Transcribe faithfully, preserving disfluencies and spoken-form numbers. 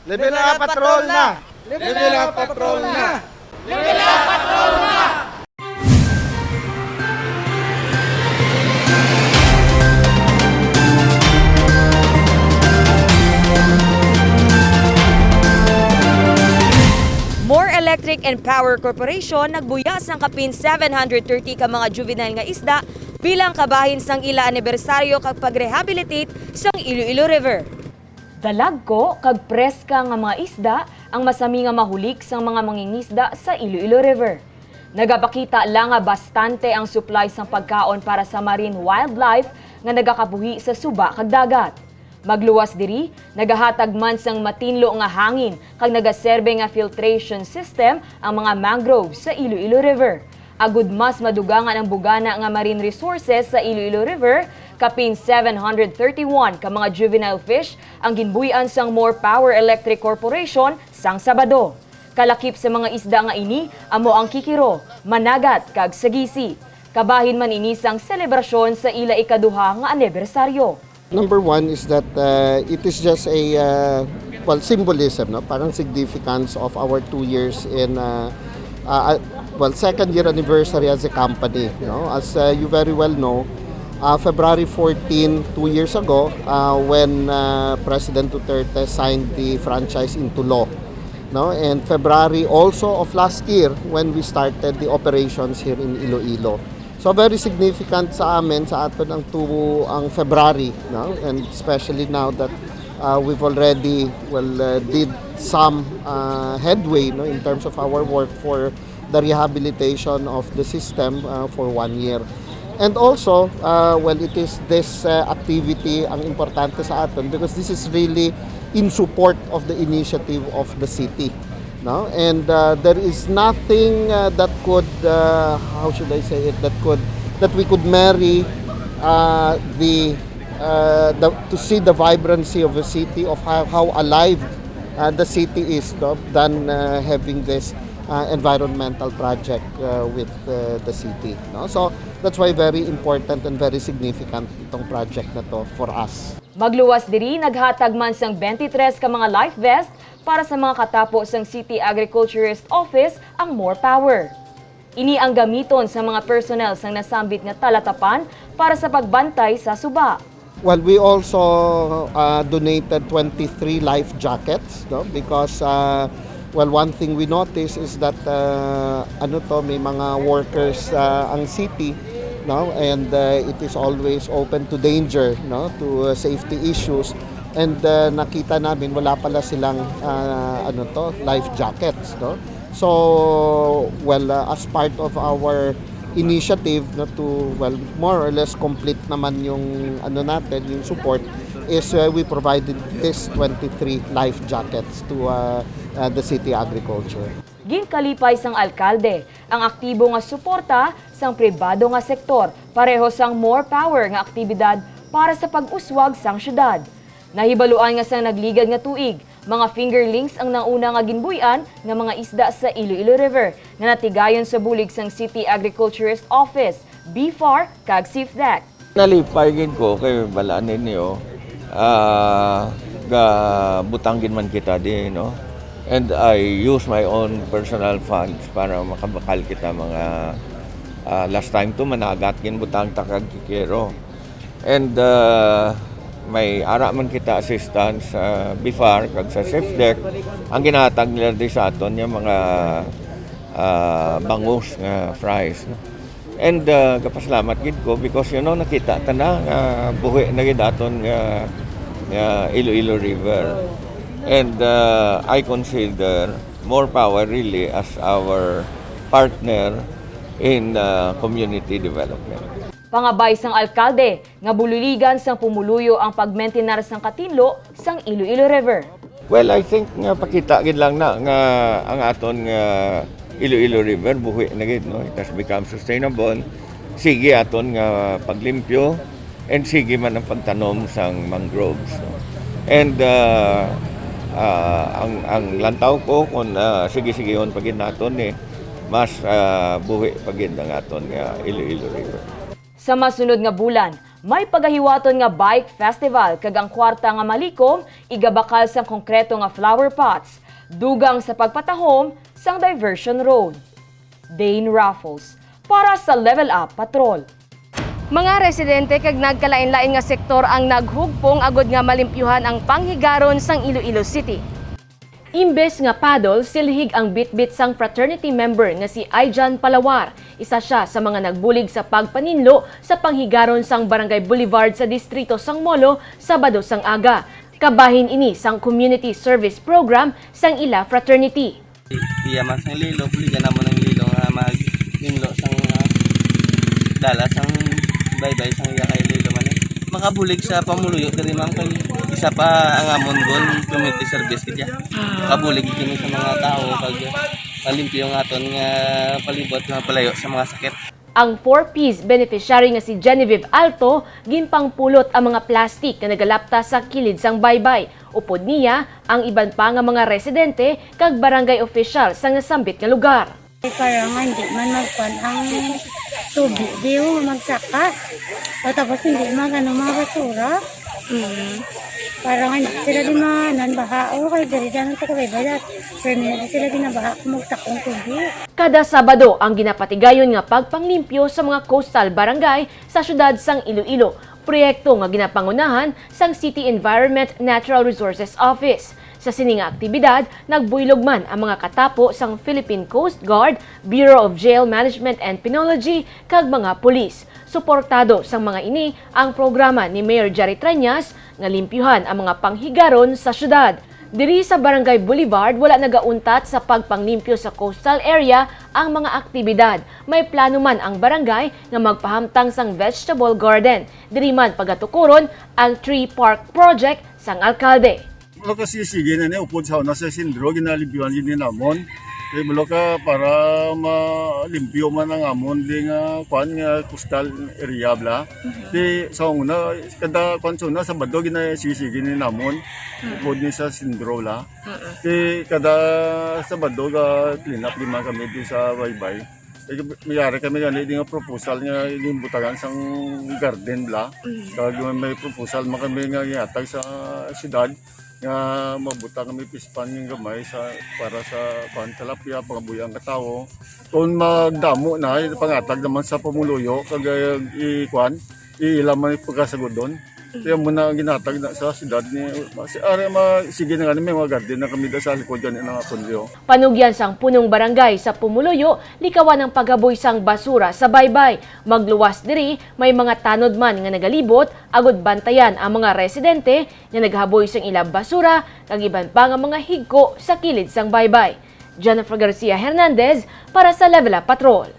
Level up, patrol na! Level up, patrol na! More Electric and Power Corporation nagbuya sang kapin seven hundred thirty ka mga juvenile nga isda bilang kabahin sang ila anibersaryo kag pag-rehabilitate sang Iloilo River. Dalagko kag preska nga mga isda ang masami nga mahulik sang mga mangingisda sa Iloilo River. Nagapakita lang nga bastante ang supply sang pagkaon para sa marine wildlife nga nagakabuhi sa suba kag dagat. Magluwas diri, nagahatag man sang matinlo nga hangin kag nagaserbe nga filtration system ang mga mangrove sa Iloilo River. Agud mas madugangan ang bugana nga marine resources sa Iloilo River, kapin seven hundred thirty-one ka mga juvenile fish ang ginbuy-an sang More Power Electric Corporation sang Sabado. Kalakip sa mga isda nga ini amo ang kikiro, managat, kag sagisi. Kabahin man ini sang selebrasyon sa ila ikaduha nga anibersaryo. Number one is that uh, it is just a uh, well, symbolism, no? Parang significance of our two years in uh, uh, uh, well, second year anniversary as a company, no? As uh, you very well know, uh, February fourteen, two years ago, uh, when uh, President Duterte signed the franchise into law, no? And February also of last year when we started the operations here in Iloilo. So very significant sa amin, sa aton ang tubo ang February, no? And especially now that uh, we've already well uh, did some uh, headway, no, in terms of our work for the rehabilitation of the system uh, for one year. And also, uh, well, it is this uh, activity ang importante sa aton because this is really in support of the initiative of the city, no? And uh, there is nothing uh, that could uh, how should I say it, that could that we could marry uh, the uh, the to see the vibrancy of a city, of how, how alive uh, the city is, no, than uh, having this uh, environmental project uh, with uh, the city, no? So that's why very important and very significant itong project na to for us. Magluwas diri, naghatag man sang twenty-three ka mga life vest para sa mga katapo sang City Agriculturist Office ang More Power. Ini ang gamiton sa mga personnel sang nasambit nga talatapan para sa pagbantay sa suba. Well, we also uh, donated twenty-three life jackets, no? Because uh, well, one thing we notice is that uh, ano to, may mga workers uh, ang city, no? And uh, it is always open to danger, no? To uh, safety issues. And uh, nakita namin wala pala silang uh, ano to, life jackets, no? So, well, uh, as part of our initiative, no, to, well, more or less complete naman yung ano natin, yung support, is uh, we provided this twenty-three life jackets to uh, uh, the city agriculture. Ginkalipay sang alkalde ang aktibo nga suporta sang pribado nga sektor pareho sang More Power nga aktibidad para sa pag-uswag sang syudad. Nahibaluan nga sang nagligad nga tuig, mga fingerlings ang nauna nga ginbuy-an nga mga isda sa Iloilo River nga natigayon sa bulig sang City Agriculturist Office, BFAR, kag CFDAC. Nalipay gid ko kay balaan ninyo, ah, gabutang gid man kita di, no? And I use my own personal funds para makabakal kita mga, ah, last time to managat gid butang ta kag kikero. And uh, may ara man kita assistance sa BFAR kag sa CFDAC. Ang ginahatag nila di sa aton yung mga uh, bangus nga fries. No? And uh, gapasalamat gid ko because you know nakita ta na nga buhi na gid aton nga, nga Iloilo River. And uh, I consider More Power really as our partner in uh, community development. Pangabay sang alkalde nga bululigan sang pumuluyo ang pagmentenar sang katinlo sang Iloilo River. Well, I think nga pakita gid lang na nga ang aton nga Iloilo River buhi na gid, no? It has become sustainable. Sige aton nga paglimpyo and sige man ang pagtanom sang mangroves, no? And uh, uh, ang ang lantaw ko kung uh, sige-sigihon pa gid naton ni mas uh, buhi pa gid ang aton nga Iloilo River. Sa masunod nga bulan, May pagahiwaton nga bike festival kag ang kwarta nga malikom igabakal sang konkreto nga flower pots, dugang sa pagpatahom sang diversion road. Dane Raffles, para sa Level Up Patrol. Mga residente kag nagkalain-lain nga sektor ang naghugpong agud nga malimpyuhan ang panghigaron sang Iloilo City. Imbes nga paddle, silhig ang bitbit sang fraternity member nga si Aijan Palawar. Isa sia sa mga nagbulig sa pagpaninlo sa panghigaron sang Barangay Boulevard sa Distrito sang Molo, Sabado sang aga. Kabahin ini sang community service program sang ila fraternity. Iya man sang lilo, buligan namon ang lilo nga maghinlo sang, ah, dala sang baybay sang iya kay lilo man, eh. Makabulig sa pumuluyo diri, ma'am, kay isa pa ang amon goal, community service gid ya. Makabulig kini sa mga tawo kag malimpyo ang aton nga palibot nga palayo sa mga sakit. Ang four Ps beneficiary nga si Genevieve Alto, ginpangpulot ang mga plastik nga nagalapta sa kilid sang baybay. Upod niya, ang iban pa nga mga residente kag barangay official sa nasambit nga lugar. Para nga hindi man magkuan ang tubig, di, oh, magsaka. O, tapos hindi mag-, ano, mga basura. Mm. Para nga hindi sila di manan baha, oh, kay diri dyan ang taga-baybay. Pero hindi sila ginabaha kung magtakong tubig. Kada Sabado ang ginapatigayon nga pagpanglimpyo sa mga coastal barangay sa siyudad sang Iloilo, proyekto nga ginapangunahan sang City Environment Natural Resources Office. Sa sini nga aktibidad, nagbuylog man ang mga katapo sang Philippine Coast Guard, Bureau of Jail Management and Penology, kag mga pulis. Suportado sang mga ini ang programa ni Mayor Jerry Treñas nga limpyuhan ang mga panghigaron sa siyudad. Diri sa Barangay Boulevard, wala nagauntat sa pagpanglimpyo sa coastal area ang mga aktibidad. May plano man ang barangay nga magpahamtang sang vegetable garden. Diri man pagatukuron ang tree park project sang alkalde. Wala ka, sige, sige na ni, upod sa una sa sindro, ginalimpyuhan gid ni namon. Kay wala ka para malimpyo man ang amon di nga, kuan, nga coastal area bala. Mhm. Di sa una, kada, kuan, sa una, Sabado, ginasigisigi ni namon. Mhm. Upod ni sa sindro bala. Mhm. Di kada Sabado, ga clean up gid man kami di sa baybay. Eh, mayari kami gani di nga proposal nga ginbutangan sang garden bala. Mhm. Kag may proposal man kami nga gihatag sa syudad nga mabutang kami fish pond nga gamay sa, para sa, kuan, tilapia, pangabuhi ang katawo. Kung magdamo na, pangatag naman sa pumuluyo, kag, eh, i-, kuan, iila man pagkasagudon. Kaya mo na ginatag na sa siyudad ni, si, are, ma-, sige na nga, may mga garden na kami da sa likod gani nga kondominyo. Panugyan sang punong barangay sa pumuluyo, likawan ang paghaboy sang basura sa baybay. Magluwas diri, may mga tanod man nga nagalibot, agud bantayan ang mga residente nga naghaboy sang ila basura kag iban pa nga mga higko sa kilid sang baybay. Jennifer Garcia Hernandez para sa Level Up Patrol.